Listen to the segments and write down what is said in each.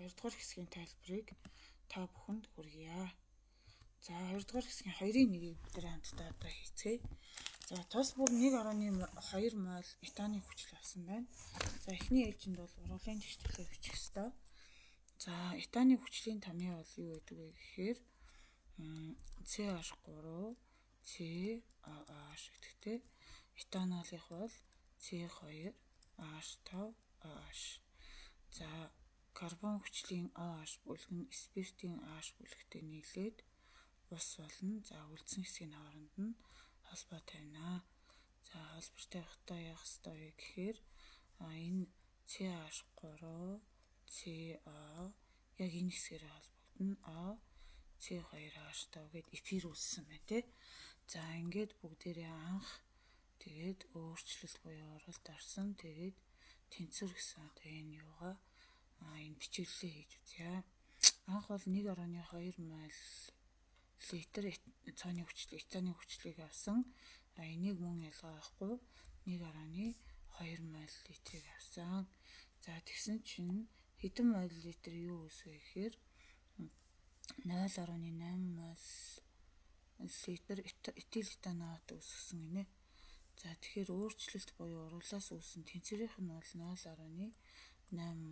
2 дугаар хэсгийн тайлбарыг та бүхэнд хүргье. За 2 дугаар хэсгийн 2-ын 1-ийг бүгдээ хамтдаа одоо хийцгээе. За тус бүр 1.2 моль этаны хүчил авсан байна. За эхний ээлжинд бол ургуулын тэгшгэлээ бичих ёстой. За этаны хүчлийн томьёо бол юу гэдэг вэ гэхээр CH3 COOH гэдэгтэй. Этанолынх бол C2 H5 OH. За карбон хүчлийн OH бүлэг нь спиртийн H бүлэгтэй нийлээд ус болно. За үлдсэн хэсгийн хооронд нь холбоо тавина. За холбож тавихдаа яах ёстой вэ гэхээр энэ CH3 CO яг энэ хэсгээрээ холбогдоно. O C2H5 гээд эфир үүссэн байна тий. За ингээд бүгдээрээ анх тэгээд өөрчлөлт буюу уралд орсон. Тэгээд тэнцвэр гэсэн одоо энэ юугаа энэ бичиглэлээ хийж үзье. Анх бол 1.2 моль литр цооны хүчлийг, этаны хүчлийг авсан. Энийг мөн ялгаа авахгүй 1.2 моль литрийг авсан. За тэгсэн чинь хэдэн моль литр юу үүсвэ гэхээр 0.8 моль литр этил этаноат үүсгэсэн гинэ. За тэгэхээр өөрчлөлт буюу уруулаас үүссэн тэнцвэрийнх нь бол 0.8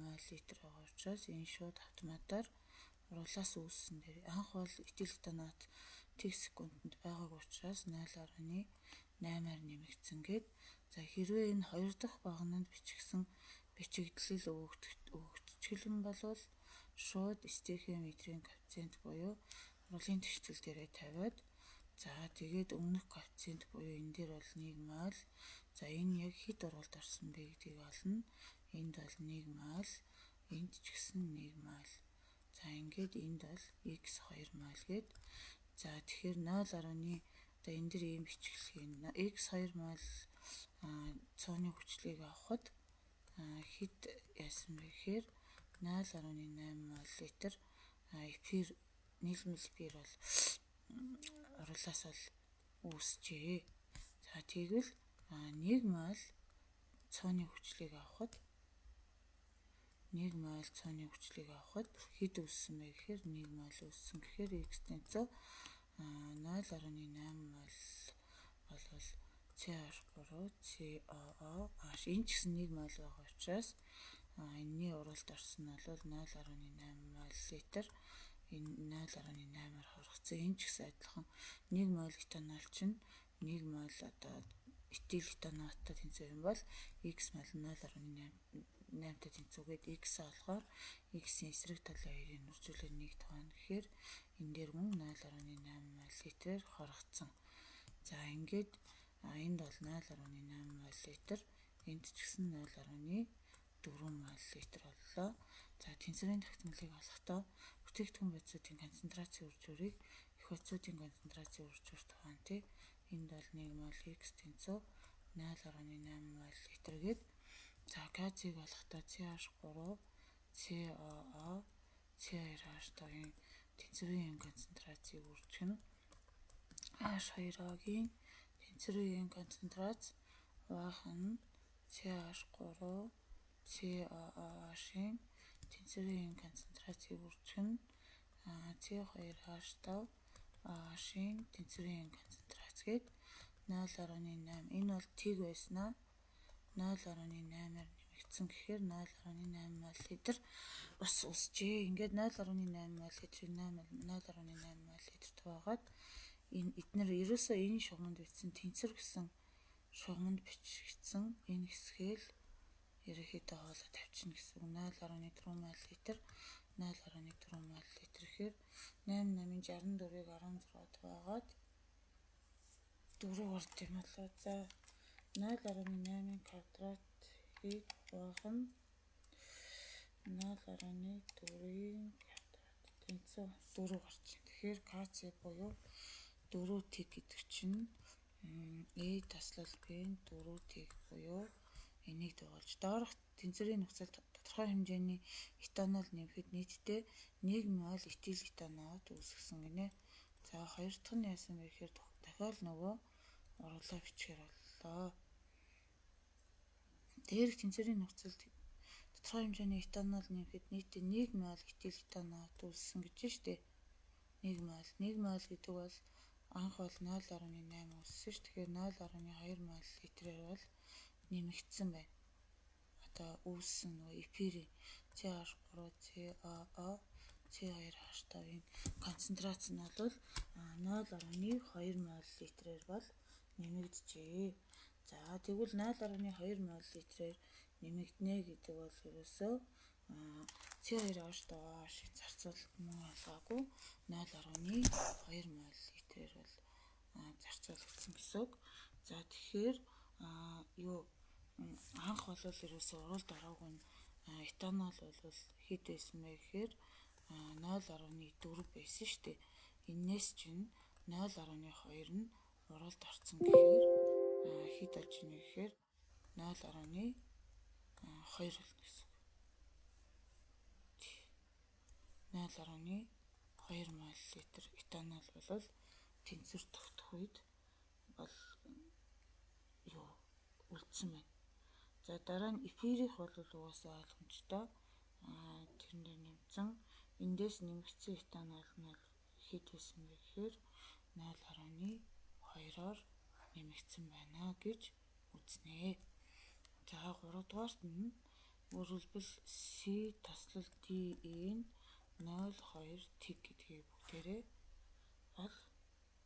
моль литр байгаа учраас энэ шууд автоматар уруулаас үүссэн дээр анх бол этил этаноат тэг секундэд байгаагүй учраас 0.8-аар нэмэгдсэн гээд. За хэрвээ энэ хоёр дахь багананд бичигдсэн бичигдлэл өгөгдчихлэн болвол шууд стехиометрийн коэффициент буюу уруулын тэгштэл дээрээ тавиад, за тэгээд өмнөх коэффициент буюу энэ дээр бол 1 моль. За энэ яг хэд ургалд орсон бэ гэдгийг олно. Энд бол 1 моль, энд ч гэсэн 1 моль. За ингээд энд бол x2 моль гээд. За тэгэхээр 0. Одоо энэ дэр ийм бичиглэх юм. x2 моль цооны хүчлийг авахад хэд яасан бэ гэхээр 0.8 моль литр эфир, нийлмэл эфир бол уруулаас бол үүсжээ. За тэгвэл 1 моль цооны хүчлийг авахад 1 моль цооны хүчлийг авахад хэд үүссэн бэ гэхээр 1 моль үүссэн гэхээр x тэнцүү 0.8 моль болвол CH3 COO H энэ ч гэсэн 1 моль байгаа учраас энэний уралд орсон нь бол 0.8 моль литр, энэ 0.8-аар хоргоцсон. Энэ ч гэсэн адилхан 1 моль этанол чинь 1 моль одоо этил этанооттой тэнцүү юм бол x моль 0.8-тай тэнцүүгээд x олохоор x-ийн эсрэг талын хоёрын үржүүлээр 1 тоон гэхээр энэ дээр мөн 0.8 моль литрээр хоргоцсон. За ингээд энд бол 0.8 моль литр, энд ч гэсэн 0.4 моль литр боллоо. За тэнцвэрийн тогтмолыг олохдоо бүтээгдэхүүн бодисуудын концентрацийн үржүүрийг эх бодисуудын концентрацийн үржүүрт хуваана тий. Энд бол 1 моль x тэнцүү 0.8 моль литр гээд. За газыг олохдоо CH3 COO C2H5-ын тэнцвэрийн концентрацийг үржих нь H2O-гийн тэнцвэрийн концентрац хуваах нь CH3 COOH-ийн тэнцвэрийн концентрацийг үржих нь C2H5 OH-ийн тэнцвэрийн концентрац гээд 0.8, энэ бол тэг байснаа 0.8-аар нэмэгдсэн гэхээр 0.8 моль литр ус үүсжээ. Ингээд 0.8 моль литрийг 0.8 моль литр хуваагаад энэ эднэр ерөөсөө энэ шугамд бичсэн тэнцвэр гэсэн шугамд бичигдсэн энэ хэсгээл ерөнхийдөө хоолой тавьчихна гэсэн. 0.4 моль литр, 0.4 моль литр гэхээр 8 8-ын 64-ыг 16 хуваагаад 4 гард юм болоо. За 0.8-ын квадратыг хуваах нь 0.4-ийн квадрат тэнцүү 4 гарч. Тэгэхээр КЦ буюу 4 тэг гэдэг чинь Э таслал Б 4 тэг буюу энийг дугуулж доорх тэнцвэрийн нөхцөл тодорхой хэмжээний этанол нэмэхэд нийтдээ 1 моль этил этаноот үүсгэсэн гинэ. За хоёр дахь нь яасан бэ гэхээр дахиад нөгөө уруулаа бичгээр боллоо. Дээрх тэнцвэрийн нөхцөлд Тодорхой хэмжээний этанол нэмэхэд нийтдээ 1 мол этил этаноат үүссэн гэж штэ. 1 мол. 1 мол гэдэг бол анх бол 0.8 үүссэн ш. Тэгэхээр 0.2 мол литрээр бол нэмэгдсэн байна. Одоо үүссэн нөгөө эфирийн CH3 COO C2H5-ын концентрац нь бол 0.2 мол литрээр бол нэмэгджээ. За тэгвэл 0.2 мол литрээр нэмэгдэнэ гэдэг бол ерөөсөө C2H5 шиг зарцуулалт мөн ялгаагүй 0.2 мол литрээр бол зарцуулагдсан гэсэн үг. За тэгэхээр юу анх бол ерөөсөө уруулд ороогүй нь этанол бол хэд байсан бэ гэхээр 0.4 байсан шүү дээ. Энээс чинь 0.2 нь уруулд орсон гэхээр хэд болж ийнэ гэхээр 0.2 болно гэсэн үг. 0.2 мол литр этанол бол тэнцвэр тогтох үед бол юу үлдсэн байна. За дараа нь эфирийнх бол угаасаа ойлгомжтой. Тэрэн дээр нэмсэн. Эндээс нэмэгдсэн этанол нь бол хэд байсан бэ гэхээр 0.2-оор нэмэгдсэн байна гэж үзнэ. За 3 дугаарт нь өөрөлдвөл C таслал D-ийн 0.2 тэг гэдгийг бүгдээрээ бол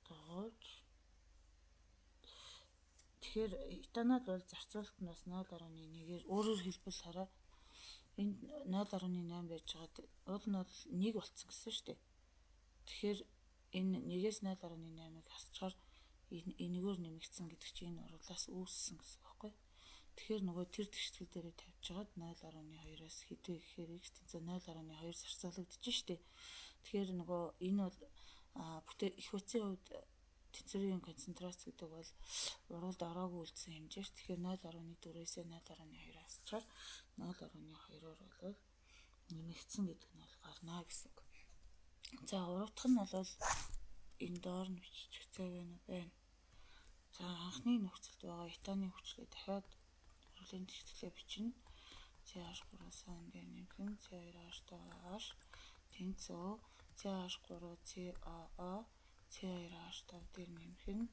дагуулж. Тэгэхээр этанол бол зарцуулалт нь бас 0.1-ээр, өөрөөр хэлбэл хараа, энд 0.8 байж байгаад уул нь бол 1 болцсон гэсэн шүү дээ. Тэгэхээр энэ 1-ээс 0.8-ыг хасчихаар энэгээр нэмэгдсэн гэдэг чинь энэ уруулаас үүссэн гэсэн үг байхгүй. Тэгэхээр нөгөө тэр тэгштгэл дээрээ тавьж байгаад 0.2-оос хэд вэ гэхээр x тэнцүү 0.2 зарцуулагдаж штэ. Тэгэхээр нөгөө энэ бол бүтээ эх бодисын хувьд тэнцвэрийн концентрац гэдэг бол уруулд ороогүй үлдсэн хэмжээ. Тэгэхээр 0.4-ээс 0.2 хасчаар 0.2-оор бол нэмэгдсэн гэдэг нь бол гарна гэсэн үг. За гурав дахь нь бол энэ доор нь биччих зай байна уу? Байна. За анхны нөхцөлд байгаа этаны хүчлээ дахиад урлын тэгтгэлээ бичнэ. CH3 сан дээр нэмэх нь C2H5H тэнцүү CH3 COO C2H5 дээр нэмэх нь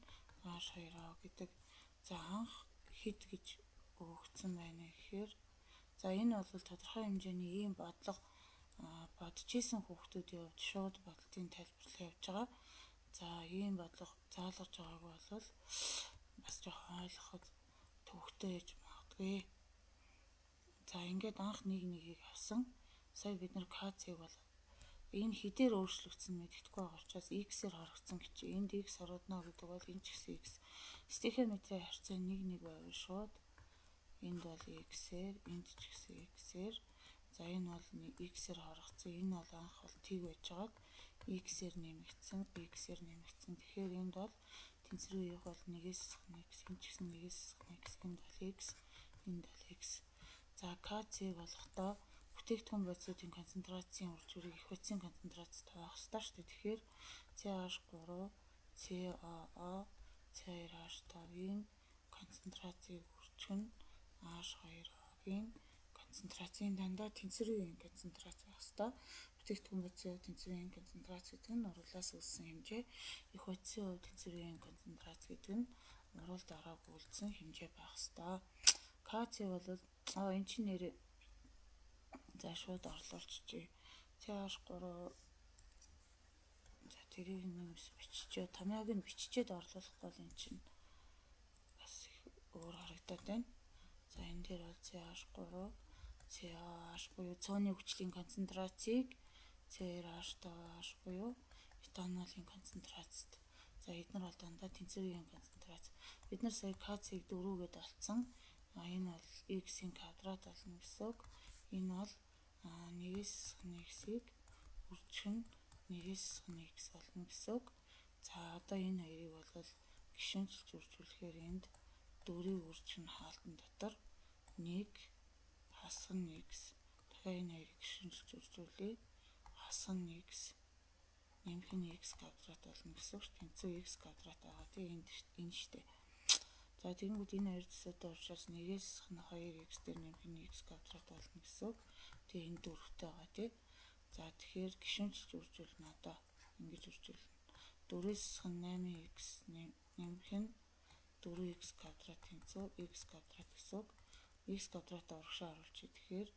H2O гэдэг. За анх хэд гэж өгөгдсөн байна гэхээр, за энэ бол тодорхой хэмжээний ийм бодлого бодож исэн хүүхдүүдийн хувьд шууд бодолтын тайлбарлал явж байгаа. За ийм бодлого заалгаж байгаагүй бол бас жоохон ойлгоход төвөгтэй байж магадгүй. За ингээд анх нэг нэгийг авсан. Сая бид нар КЦ-г бол энэ хэдээр өөрчлөгдсөн мэдэхгүй байгаа учраас x-ээр хорогдсон гэж. Энд x хорогдно гэдэг бол энэ ч гэсэн x. Стехиометрийн харьцаа 1 1 байвал шууд энд бол x-ээр, энд ч гэсэн x-ээр. За энэ бол x-ээр хорогдсон. Энэ бол анх бол тэг байжгаад x-ээр нэмэгдсэн, x-ээр нэмэгдсэн. Тэгэхээр энд бол тэнцвэр үеих бол 1-ээс x, энэ ч гэсэн 1-ээс x, энд бол x, энд бол x. За КЦ-г болохдоо бүтээгдэхүүн бодисуудын концентрацийн үржвэрийг эх бодисын концентрацид хуваах ёстой шүү дээ. Тэгэхээр CH3 COO C2H5-ын концентрацийг үржих нь H2O-гийн концентрацийн дандаа тэнцвэр үеийн концентрац байх ёстой. Бүтээгдэхүүн бодисын тэнцвэр үеийн концентрац гэдэг нь уруулаас үүссэн хэмжээ. Эх бодисын хувьд тэнцвэр үеийн концентрац гэдэг нь уруулд ороогүй үлдсэн хэмжээ байх ёстой. КЦ бол энэ чинь нэр за шууд орлуулчихъя. CH3 за тэрийг нэг биччихээ. Томьёог нь биччихээд орлуулахгүй бол энэ чинь бас их өөр харагдаад байна. За энэ дээр бол CH3 CH буюу цооны хүчлийн концентрацийг CH5H буюу этанолын концентрацид. За эдгээр бол дандаа тэнцвэрийн концентрац. Бид нар сая КЦ-г 4 гэдээ олцсон. А энэ бол x-ийн квадрат болно гэсэн үг. Энэ бол 1-ээс x-ийг үржих нь 1-ээс x болно гэсэн үг. За одоо энэ хоёрыг бол гишүүнчилж үржүүлэхээр энд 4-ийг үржих нь хаалтан дотор 1 хасах нь x. Дахиад энэ хоёрыг гишүүнчилж үржүүлье. Хасах нь x нэмэх нь x квадрат болно гэсэн үг. Тэнцүү x квадрат байгаа. Тийм энд энэ штэ. За За тэгэнгүүт энэ хоёр төсөөтэй учраас 1-ээс хасах нь 2x дээр нэмэх нь x квадрат болно гэсэн үг. Тэгээ энэ дөрвтэй байгаа тий. За тэгэхээр гишүүнчилж үржүүлнэ одоо. Ингэж үржүүлнэ. 4-ээс хасах нь 8x нэмэх нь 4x квадрат тэнцүү x квадрат гэсэн үг. X квадратаа урагшаа оруулчих. Тэгэхээр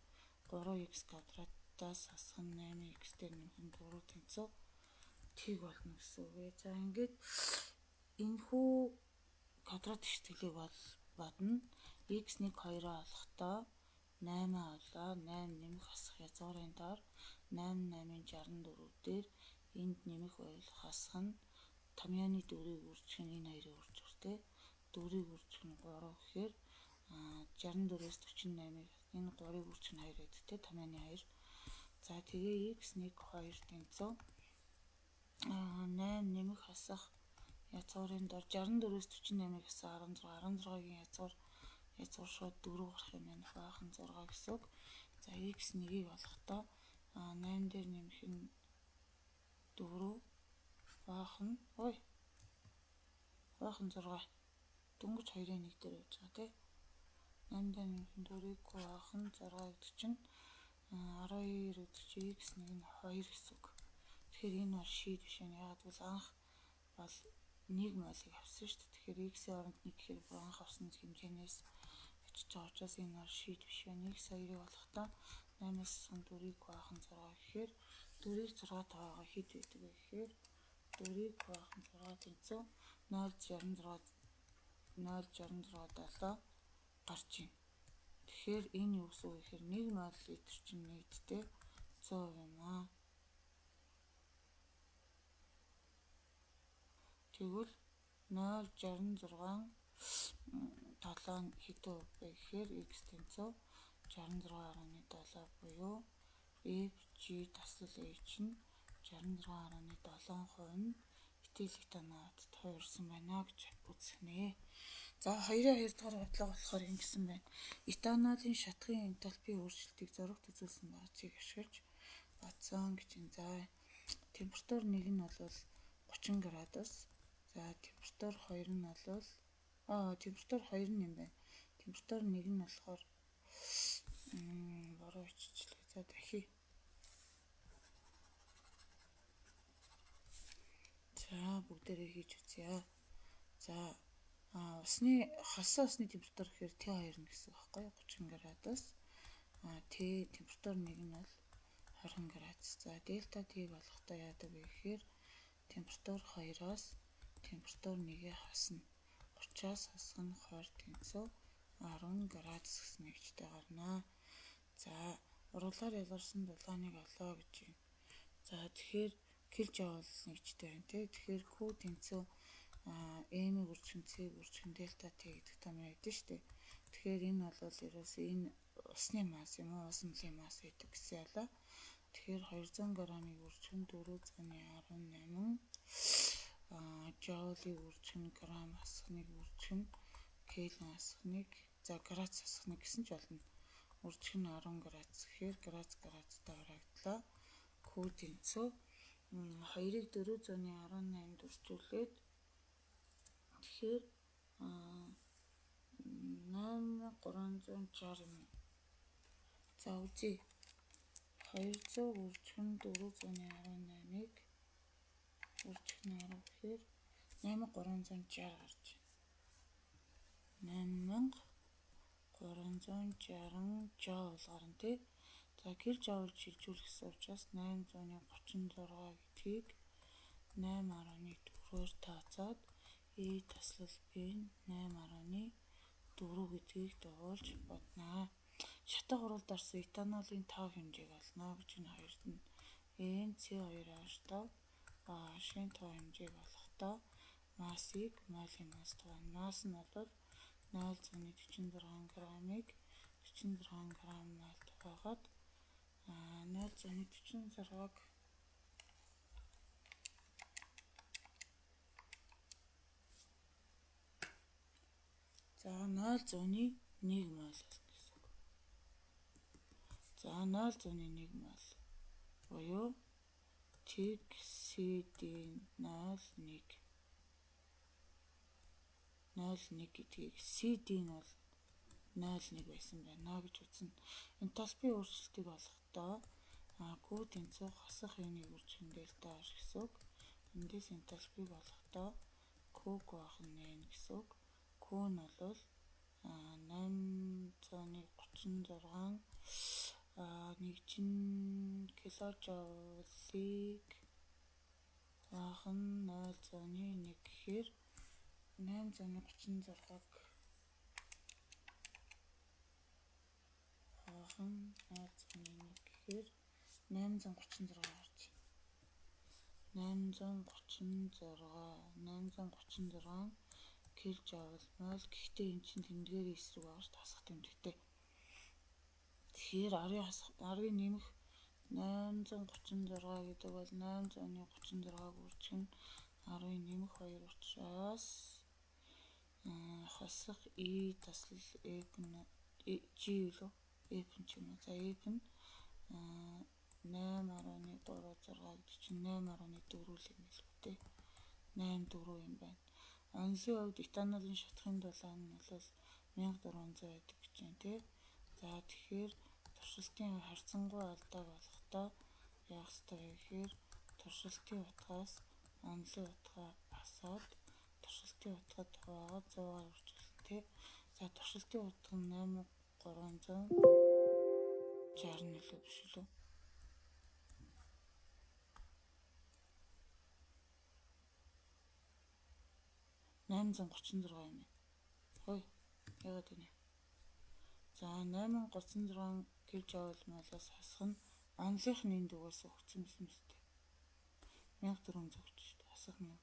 3x квадратаас хасах нь 8x дээр нэмэх нь 4 тэнцүү тэг болно гэсэн үг ээ. За ингээд энэхүү квадрат иштгэлийг бол бодно. X1 2-оо олохдоо 8 олоо 8 нэмэх хасах язгуурын доор 8 8-ын 64 дээр энд нэмэх байвал хасах нь томьёоны 4-ийг үржих нь энэ хоёрын үржих те. 4-ийг үржих нь 3 гэхээр 64-өөс 48-ыг энэ 3-ыг үржих нь 2 гэдэг те, томьёоны 2. За тэгээ x1 2 тэнцүү 8 нэмэх хасах язгуурын дор 64-өөс 48-ыг хасаа 16, 16-гийн язгуур шууд 4 гарах юм байна. Хуваах нь 6 гэсэн үг. За x1-ийг олохдоо 8 дээр нэмэх нь 4 хуваах нь ой хуваах нь 6 дөнгөж 2-ын 1 дээр явж байгаа тий. 8 дээр нэмэх нь 4-ийг хуваах нь 6 гэдэг чинь 12 гэдэг чинь x1 нь 2 гэсэн үг. Тэгэхээр энэ бол шийд биш байна. Яагаад гэвэл анх бол 1 молыг авсан шүү дээ. Тэгэхээр x-ийн оронд 1 гэхээр бүр анх авсан хэмжээнээс очиж байгаа учраас энэ бол шийд биш байна. X2-ыг олохдоо 8-аас 4-ийг хуваах нь 6 гэхээр 4-ийг 6 таваагаа хэд байдаг вэ гэхээр 4-ийг хуваах нь 6 тэнцүү 0.66 0.66 7 гарч байна. Тэгэхээр энэ юу гэсэн үг вэ гэхээр 1 мол литр чинь нийтдээ 100% юм аа. Тэгвэл 0.66 7 хэдэн хувь вэ гэхээр x тэнцүү 66.7 буюу F G таслал H нь 66.7% нь этил этаноатад хувирсан байна гэж үзэх нэ. За 2-2 дугаар бодлого болохоор ингэсэн байна. Этанолын шатахын энтальпийн өөрчлөлтийг зурагт үзүүлсэн баазыг ашиглаж бодсон гэж. За температур 1 нь бол 30 градус. За температур 2 нь бол температур 2 нь юм байна. Температур 1 нь болохоор бороо иччихлээ. За дахиа. За бүгдээрээ хийж үзье. За усны холсон усны температур гэхээр Т2 нь гэсэн үг байхгүй юу? 30 градус. Т температур 1 нь бол 20 градус. За дельта Т-г олохдоо яадаг вэ гэхээр температур 2-оос температур 1-ээ хасна. 30-аас хасах нь 20 тэнцүү 10 градус гэсэн нэгжтэй гарна. За уруулаар ялгарсан дулааныг олоо гэж байна. За тэгэхээр килжоул нэгжтэй байна тий. Тэгэхээр Q тэнцүү M-ийг үржих нь C-г үржих нь дельта Т гэдэг том байдаг шүү дээ. Тэгэхээр энэ бол ерөөсөө энэ усны масс юм уу, ус мөлийн масс гэдэг гэсэн ялаа. Тэгэхээр 200 грамыг үржих нь 418 жоулыг үржих нь грамм хасах нэг үржих нь кельвин хасах нэг, за градус хасах нэг гэсэн ч болно. Үржих нь 10 градус гэхээр градус градустай харагдлаа. Q тэнцүү 2-ыг 418-д үржүүлээд тэгэхээр 8360 юм. За үзье. 200 үржих нь 418-ыг үржих нь 10 гэхээр 8360 гарч байна. 8360 жоул гарна тий. За килжоул шилжүүлэх гэсэн учраас 836 гэдгийг 8.4-оор тооцоод E таслал N 8.4 гэдгийг дагуулж бодноо. Шатах уралд орсон этанолын тоо хэмжээг олно гэж энэ хоёрт нь N C2H5 H-ийн тоо хэмжээг олохдоо массыг молын масс туваана. Масс нь бол 0.46 граммыг 46 грамм мол хуваагаад 0.46-г за 0.1 мол болно гэсэн үг. За 0.1 мол буюу TCD 0.1 0.1 гэдгийг CD нь бол 0.1 байсан байна гэж үзнэ. Энталпи өөрчлөлтийг олохдоо Q тэнцүү хасах N-ийг үржих дельта H гэсэн үг. Эндээс энталпиг олохдоо Q гуах нь N гэсэн үг. Q нь бол 836 нэгжин киложоулийг хуваах нь 0.1 гэхээр 836-г хуваах нь 0.1 гэхээр 836 гарч байна. 836 кжоул мол. Гэхдээ эн чинь тэмдгээрийн эсрэг байгаа шүү дээ, хасах тэмдэгтэй. Тэгэхээр 10-ын нэмэх 836 гэдэг бол 836-г үржих нь 10-ын нэмэх 2 учраас хасах E таслал F нь G юу F нь ч юм уу. За F нь 8.36 гэдэг чинь 8.4 юм билүү те. 8.4 юм байна. Онолын хувьд этанолын шатахын дулаан нь бол 1400 байдаг гэж байна те. За тэгэхээр туршилтын харьцангуй алдааг олохдоо яах ёстой вэ гэхээр туршилтын утгаас онолын утгаа асаад туршилтын утгад хуваагаад 100-аар үржүүлнэ те. За туршилтын утга нь 8360 нөлөө биш үү? 836 юм байна. Хөөе. Яагаад вэ? За 836 кжоул молоос хасах нь онолынх нь энд угаасаа өгсөн байсан биз дээ. 1400 өгч шүү дээ. Хасах 1400.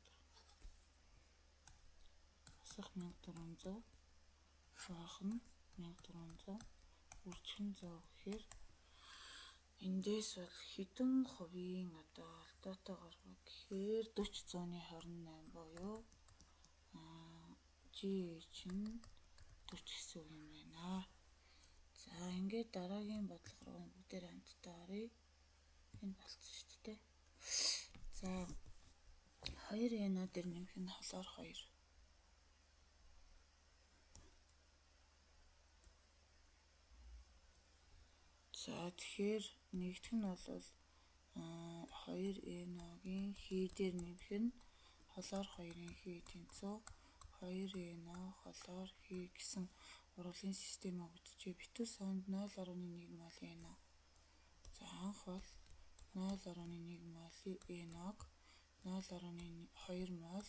Хасах 1400 хуваах нь 1400 үржих нь 100 гэхээр эндээс бол хэдэн хувийн одоо алдаатай гаргав гэхээр 40.28 буюу GH нь 40 гэсэн үг юм байна. За ингээд дараагийн бодлого руу бүгдээр хамтдаа оръё. Энэ болцсон шүү дээ. За 2 NO дээр нэмэх нь холоор 2. За тэгэхээр нэгдэх нь бол 2 NO-гийн хий дээр нэмэх нь холоор 2-ын хий тэнцүү 2 NO холоор хий гэсэн уруулын систем өгдөжээ. Битүү саунд 0.1 мол NO. За анх бол 0.1 мол NO-г 0.2 мол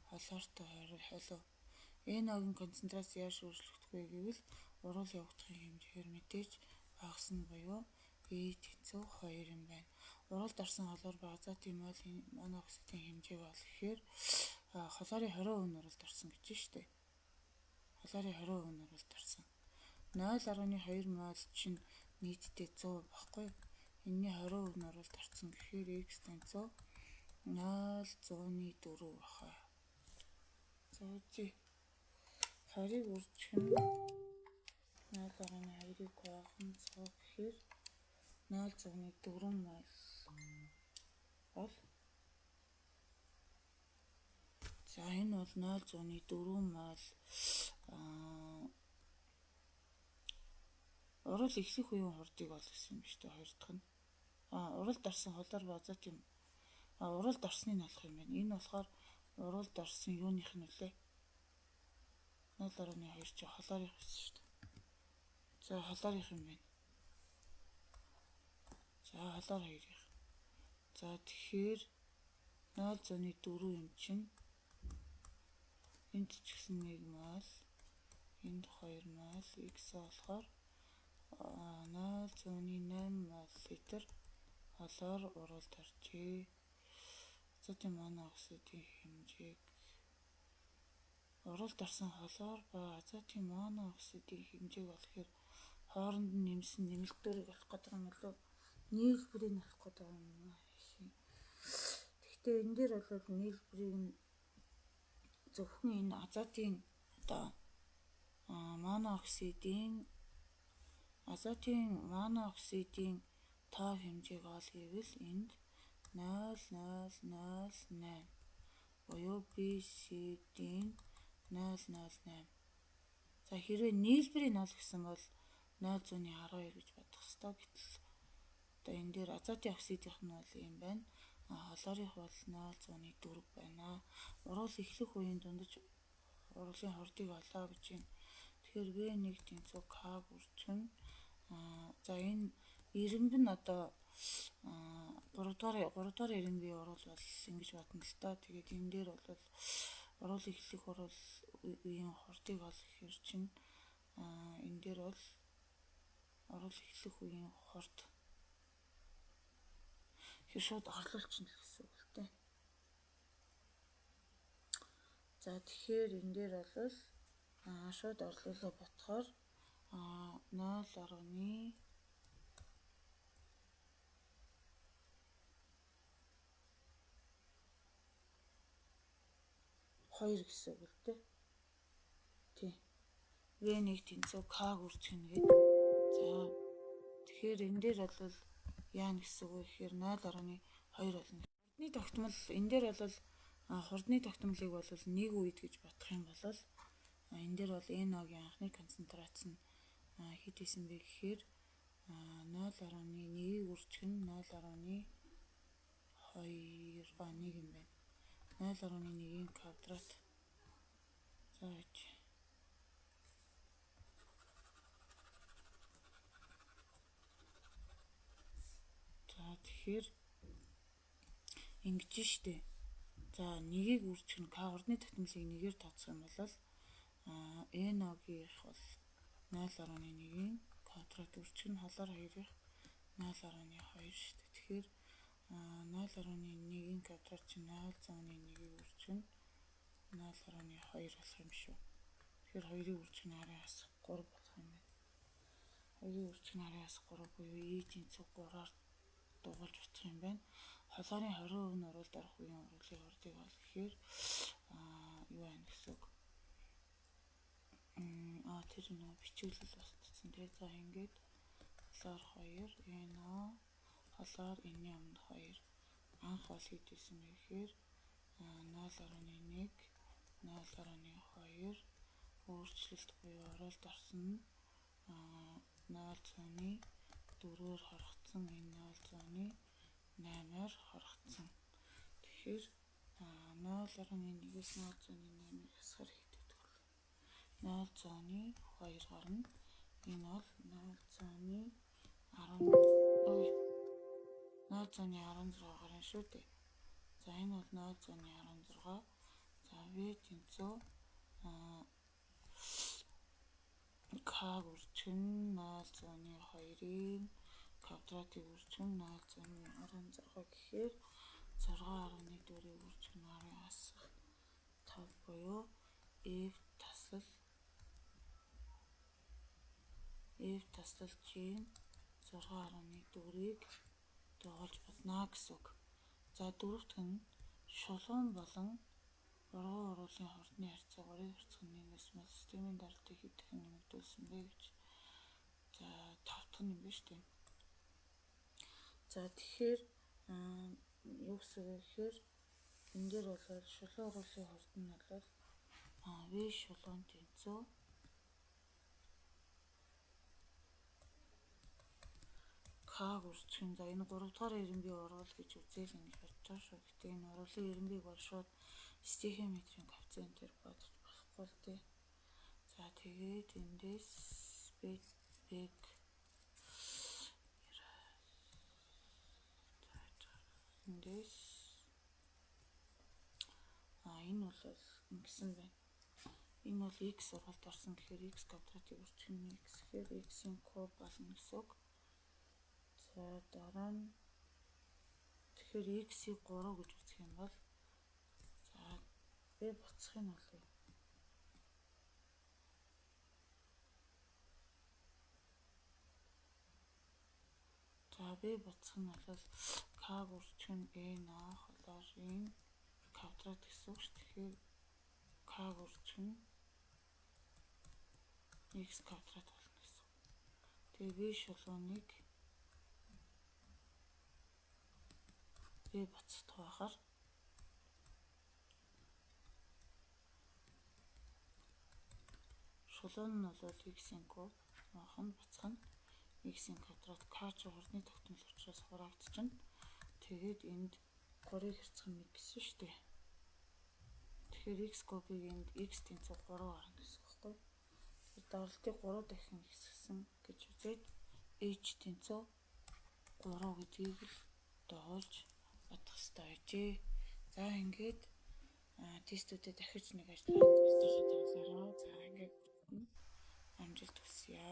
холоортой холив. NO-гийн концентрац яаж өөрчлөгдөх вэ гэвэл уруул явагдахын хэмжээгээр мэдээж багасна буюу E тэнцүү 2 юм байна. Уруулд орсон холоор ба азотын мол моноксидын хэмжээг олох гэхээр холоорын 20% нь уруулд орсон гэж штэ. Холоорын 20% нь уруулд орсон. 0.2 мол чинь нийтдээ 100 баггүй. Энэний 20% нь уруулд орсон гэхээр X тэнцүү 0.4 баха. За үзье. 20-ыг үржих нь 0.2-ыг хуваах нь 100 гэхээр 0.4 мол бол. За энэ бол 0.4 мол уруул эхлэх үеийн хурдыг ол гэсэн юм шүү дээ хоёр дахь нь. Уруулд орсон холоор ба азотын уруулд орсныг нь олох юм байна. Энэ болохоор уруулд орсон юуных нь вүлээ? 0.2 чи холоорых байсан шүү дээ. За холоорых юм байна. За холоор 2-ых. За тэгэхээр 0.4 юм чинь энд ч гэсэн 1 мол, энд 2 мол, x болохоор 0.8 мол литр холоор уруулд оржээ. Азотын монооксидын хэмжээг уруулд орсон холоор ба азотын монооксидын хэмжээг олохоор хооронд нь нэмсэн нэмэлтүүрийг олох гэдэг юм болов нийлбэрийг олох гэдэг юм уу? Гэхдээ энэ дээр бол нийлбэрийг нь зөвхөн энэ азотын одоо монооксидын азотын монооксидын тоо хэмжээг ол гэвэл энд 0.008 буюу BCD-ийн 0.08. За хэрвээ нийлбэрийн 0 гэсэн бол 0.12 гэж бодох ёстой. Гэтэл одоо энэ дээр азотын оксидынх нь бол ийм байна. Холоорынх бол 0.4 байна. Уруул эхлэх үеийн дундаж уруулын хурдыг олоо гэж байна. Тэгэхээр V1 тэнцүү К гүрчгэн. За энэ ирэмб нь одоо 3 дугаар ирэмбийн уруул бол ингэж бодно л доо. Тэгээд энэ дээр бол уруул эхлэх уруул үеийн хурдыг олох гэхээр чинь энэ дээр бол уруул эхлэх үеийн хурд тэгэхээр шууд орлуулчихна л гэсэн үг л дээ. За тэгэхээр энэ дээр бол шууд орлуулаа ботхоор 0.2 гэсэн үг л дээ. Тий. V1 тэнцүү К гүрчгэн гээд. За тэгэхээр энэ дээр бол яана гэсэн үг вэ гэхээр 0.2 болно. Хурдны тогтмол энэ дээр бол хурдны тогтмолыг бол нэг үед гэж бодох юм бол энэ дээр бол NO-гийн анхны концентрац нь хэд исэн бэ гэхээр 0.1-ийг үржих нь 0.2 1 юм байна. 0.1-ийн квадрат. За гэж. За тэгэхээр ингэж штэ. За 1-ийг үржих нь К хурдны тогтмолыг 1-ээр тооцох юм бол NO-гийнх бол 0.1-ийн квадрат үржих нь холоор 2-ийн 0.2 шүү дээ. Тэгэхээр 0.1-ийн квадрат чинь 0.1-ийг үржих нь 0.2 болох юм шүү. Тэгэхээр 2-ыг үржих нь 10-аас 3 болох юм байна. 2-ыг үржих нь 10-аас 3 буюу E тэнцүү 3-аар дугуулж утах юм байна. Холоорын 20% нь уруулд орох үеийн уруулын хурдыг ол гэхээр юу байна гэсэн үг. Тэр нөгөө бичиглэл устдсан тий. За ингээд холоор 2 NO холоор энэний өмнө 2 анх бол хэд байсан бэ гэхээр 0.1 0.2 өөрчлөлт буюу уруулд орсон нь 0.4-оор хорогдсон, энэ 0.8-аар хорогдсон. Тэгэхээр 0.1-ээс 0.8-ыг хасахаар хэд гэдэг вэ? 0.2 гарна. Энэ бол 0.10 0.16 гарна шүү дээ. За энэ бол 0.16. За V тэнцүү К үржих нь 0.2-ийн квадратыг үржих нь 0.16 гэхээр 6.4-ийг үржих нь 10-5 буюу F таслал G 6.4-ийг дугуулж бодно гэсэн үг. За дөрөвт нь шулуун болон урган уруулын хурдны харьцаа 3-ыг харьцах нь 1-ээс мөл системийн даралтыг хэд дахин нэмэгдүүлсэн бэ гэж. За тав дахь нь юм байна шүү дээ. За тэгэхээр юу гэсэн вэ гэхээр энэ дээр бол шулуун уруулын хурд нь бол V шулуун тэнцүү К гүржих нь. За энэ 3 дугаар ирэмбийн уруул гэж үзээл ингэж бодож байгаа шүү. Гэтэ энэ уруулын ирэмбийг бол шууд стихиометрийн коэффициентээр бодож болохгүй л дээ. За тэгээд эндээс B эндээс энэ бол ингэсэн байна. Энэ бол x ургалд орсон гэхээр x квадратыг үржих нь x гэхээр x-ийн куб болно гэсэн үг. За дараа нь тэгэхээр x-ийг 3 гэж үзэх юм бол за би буцах нь бол за би буцах нь бол к гүржих нь n а холоор энэ квадрат гэсэн үг шүү. Тэгэхээр к гүржих нь x квадрат болно гэсэн. Тэгээ v шулууныг би буцах байхаар Чулуун нь бол x-ийн куб, маах нь буцах нь x-ийн квадрат, к ч хурдны тогтмол учраас хураагдчихна. Тэгээд энд 3-ыг хэрцэх нь 1 гэсэн шүү дээ. Тэгэхээр x кубыг энд x тэнцүү 3 гарна гэсэн үг байхгүй юу? Даралтыг 3 дахин ихсгэсэн гэж үзээд h тэнцүү 3 гэдгийг л дагуулж бодох ёстой байжээ. За, ингээд тестүүдэд дахиж нэг ажиллагаа тавилаарай. За, ингээд амжилт хүсье.